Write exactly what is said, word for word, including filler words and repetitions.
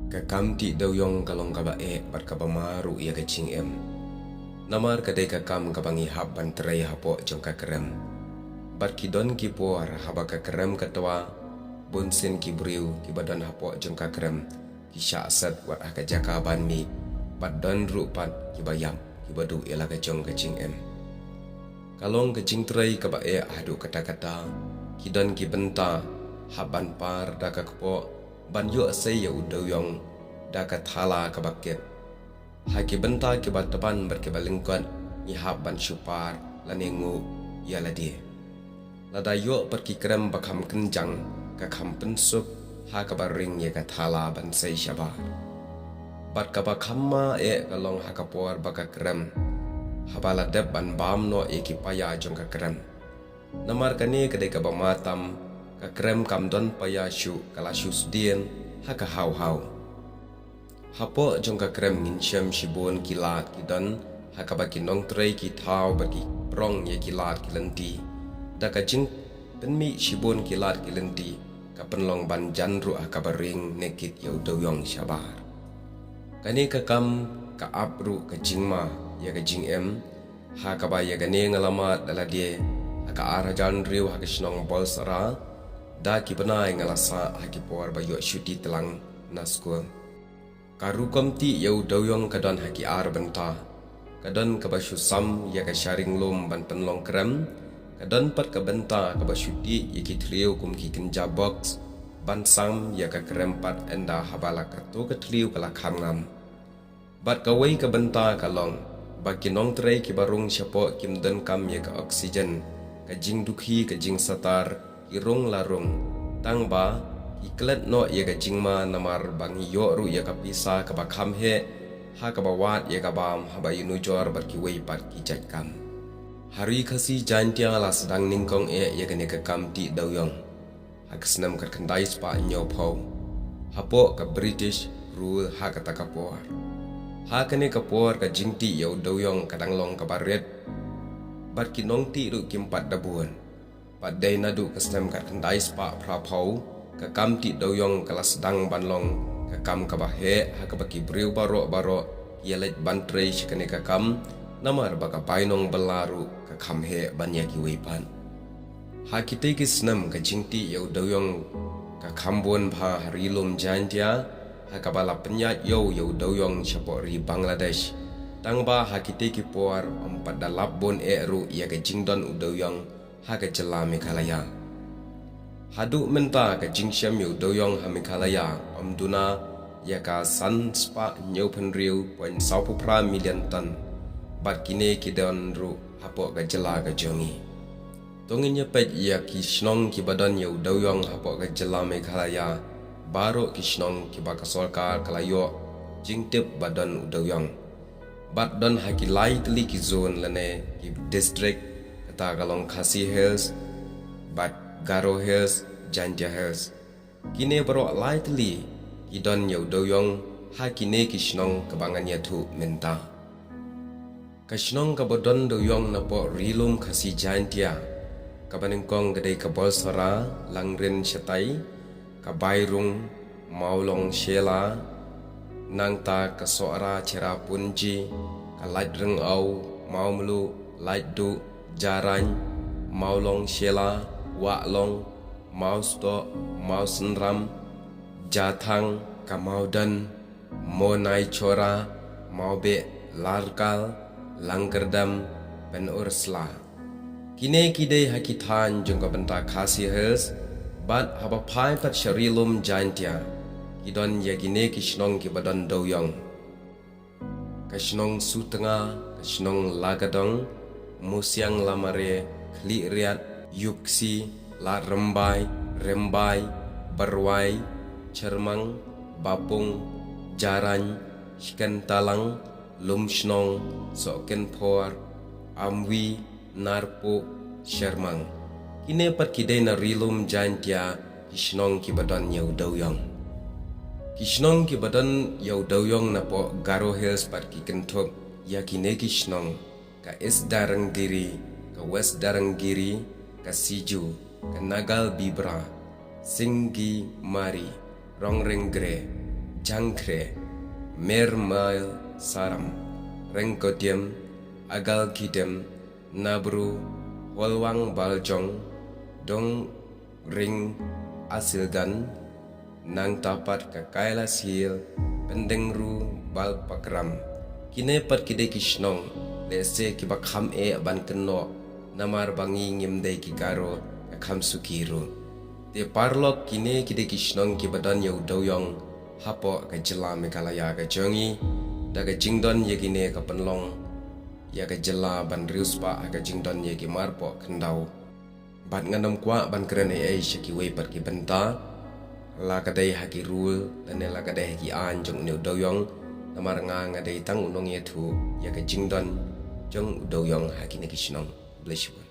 Ka kam tih dewïong ka long kaba eh bad kaba ma ruh ïa ka jingim. Namar ka dei ka kam kaba ngi hap ban trei hapoh jong ka krem. Bad ki don ki por haba ka krem ka twa, bunsien ki briew kiba don hapoh jong ka krem ki shah set wat ha ka jaka ban mih, bad don ruh pat kiba ïap, kiba duh ïa la ka jong ka jingim. Ka long ka jingtrei kaba eh haduh katta katta, ki don ki bynta hap ban par da ka kpoh ban ïoh sei ïa u dewïong da ka thala kaba kit. Ha ki bynta kiba tban bad kiba lyngkot ngi hap ban shu par lane nguh ïa lade. Lada ïoh pat ki krem ba kham kynjang, ka kham pynsuk ha kaba ring ïa ka thala ban sei shabar. Bad kaba kham ma eh ka long ha ka por ba ka krem haba la dep ban bam noh ïa ki paia jong ka krem. Namar kane ka dei kaba ma tam, ka krem kam don paia shuh, ka la shu sdien ha ka haw haw. Hapoh jong ka krem ngin shem shibun ki lad ki don ha kaba ki nongtrei ki thaw bad ki prong ïa ki lad ki lynti. Da ka jingpynmih shibun ki lad ki lynti, ka pynlong ban jan ruh ha kaba ring ne kit ïa u dewïong shabar. Kane ka kam ka ap ruh ka jingma ïa ka jingim. Ha kaba ïa kane nga la mad da lade ha ka ar hajar hynriew ha ka shnong Bolsara, da ki bnai nga la sah ha ki por ba ïoh shuti tlang na skul. Ka rukom tih ïa u dewïong ka don ha ki ar bynta. Ka don kaba shu sam ïa ka sharing lum ban pynlong krem. Ka don pat ka bynta kaba shu tih ïa ki thliew kum ki kynja box ban sam ïa ka krem pat ynda haba la kato ka thliew ka la kham ngam. Bad kawei ka bynta ka long ba ki nongtrei kiba rung shapoh kim donkam ïa ka oxygen, ka jingdukhi, ka jingsatar, ki rung la rung. Tang ba ki klet noh ïa ka jingma namar ba ngi ïoh ruh ïa ka pisa kaba kham heh ha kaba wad ïa ka bam haba ïanujor bad kiwei pat ki jait kam. Ha Ri Khasi Jaintia la sdang nyngkong eh ïa kane ka kam tih dewïong ha ka snem khatkhyndai spah hynñiewphew, hapoh ka British rule ha kata ka por. Ha kane ka por ka jingtih ïa u dewïong ka dang long kaba rit, bad ki nongtih ruh kim pat da bun. Bad dei naduh ka snem khatkhyndai spah phraphew, ka kam tih dewïong ka la sdang ban long ka kam kaba heh ha kaba ki briew baroh baroh ki ïa leit ban trei sha kane ka kam, namar ba ka bainong bylla ruh ka kham heh ban ïa kiwei pat. Ha kitei ki snem ka jingtih ïa u dewïong ka kham bun bha ha Ri Lum Jaintia, ha kaba la pynïaid ïew ïa u dewïong shapoh ri Bangladesh. Tang ba ha kitei ki por ym pat da lap bun eh ruh ïa ka jingdon u dewïong ha ka jylla Meghalaya. Haduh mynta ka jingshem ïa u dewïong ha Meghalaya ym duna ïa ka san spah hynñiewphew hynriew point saw phew phra million ton. Bad kine ki don ruh hapoh ka jylla ka jong ngi. To ngin ïa peit ïa ki shnong kiba don ïa u dewïong hapoh ka jylla Meghalaya. Baroh ki shnong kiba ka sorkar ka la ïoh jingtip ba don u dewïong. Bad don ha ki lai tylli ki zone lane ki district, kata ka long Khasi Hills, bad Garo Hills, Jaintia Hills. Kine baroh lai tylli ki don ïa u dewïong ha kine ki shnong kaba ngan ïathuh mynta. Ka shnong kaba don dewïong napoh Ri Lum Khasi Jaintia, kaba nyngkong ka dei ka Bolsara, Langrin Shatai, ka Bairung, Mawlong Shela, nangta ka Sohra Cherrapunji, ka Laitryngew, Mawmluh, Laitduh, Jarain, Mawlong Shela, Wahlong, Mawstoh, Mawsynram, Jathang, ka Mawdon, Monaichora, Mawbeh, Larkal, Langkyrdem, Pynursla. Kine ki dei ha ki thaiñ jong ka bynta Khasi Hills, bad haba phai pat sha Ri Lum Jaintia, ki don ïa kine ki shnong kiba don dewïong. Ka shnong Sutnga, ka shnong Lagadong, Musiang Lamare, Khliehriat, Iooksi, Ladrymbai, Rymbai, Byrwai, Chyrmang, Bapung, Jarain, Shkentalang, Lumshnong, Sohkynphor, Amwi, Narpuh, Chyrmang. Kine pat ki dei na Ri Lum Jaintia, ki shnong kiba don ïa u dewïong. Ki shnong kiba don ïa u dewïong napoh Garo Hills pat ki kynthup ïa kine ki shnong: ka East Darangiri, ka West Darangiri, ka Siju, ka Nagal Bibra, Singimari, Rongryngre, Jangkre, Mermail Saram, Rengkodiam, Agal Kidem, Nabru, Holwang Baljong, Dong Ring Asilgan, nangta pat ka Kailas Hill, Pendengru Balpakram. Kine pat ki dei ki shnong lehse kiba kham eh ban kynnoh namar ba ngi ngim dei ki Garo ka kham suki ruh. Te paralok kine ki dei ki shnong kiba don ïa u dewiong hapoh ka jylla Meghalaya ka jong ngi. Da ka jingdon ïa kine ka pynlong ïa ka jylla ban riewspah ha ka jingdon ïa ki marpoh khyndaw. Bad ngan ym kwah ban kren ei ei sha kiwei pat ki bynta, la ka dei ha ki rule lane la ka dei ha ki aiñ jong une u dewiong, namar nga nga dei tang u nongïathuh ïa ka jingdon jong u dewiong ha kine ki shnong. Khublei shibun.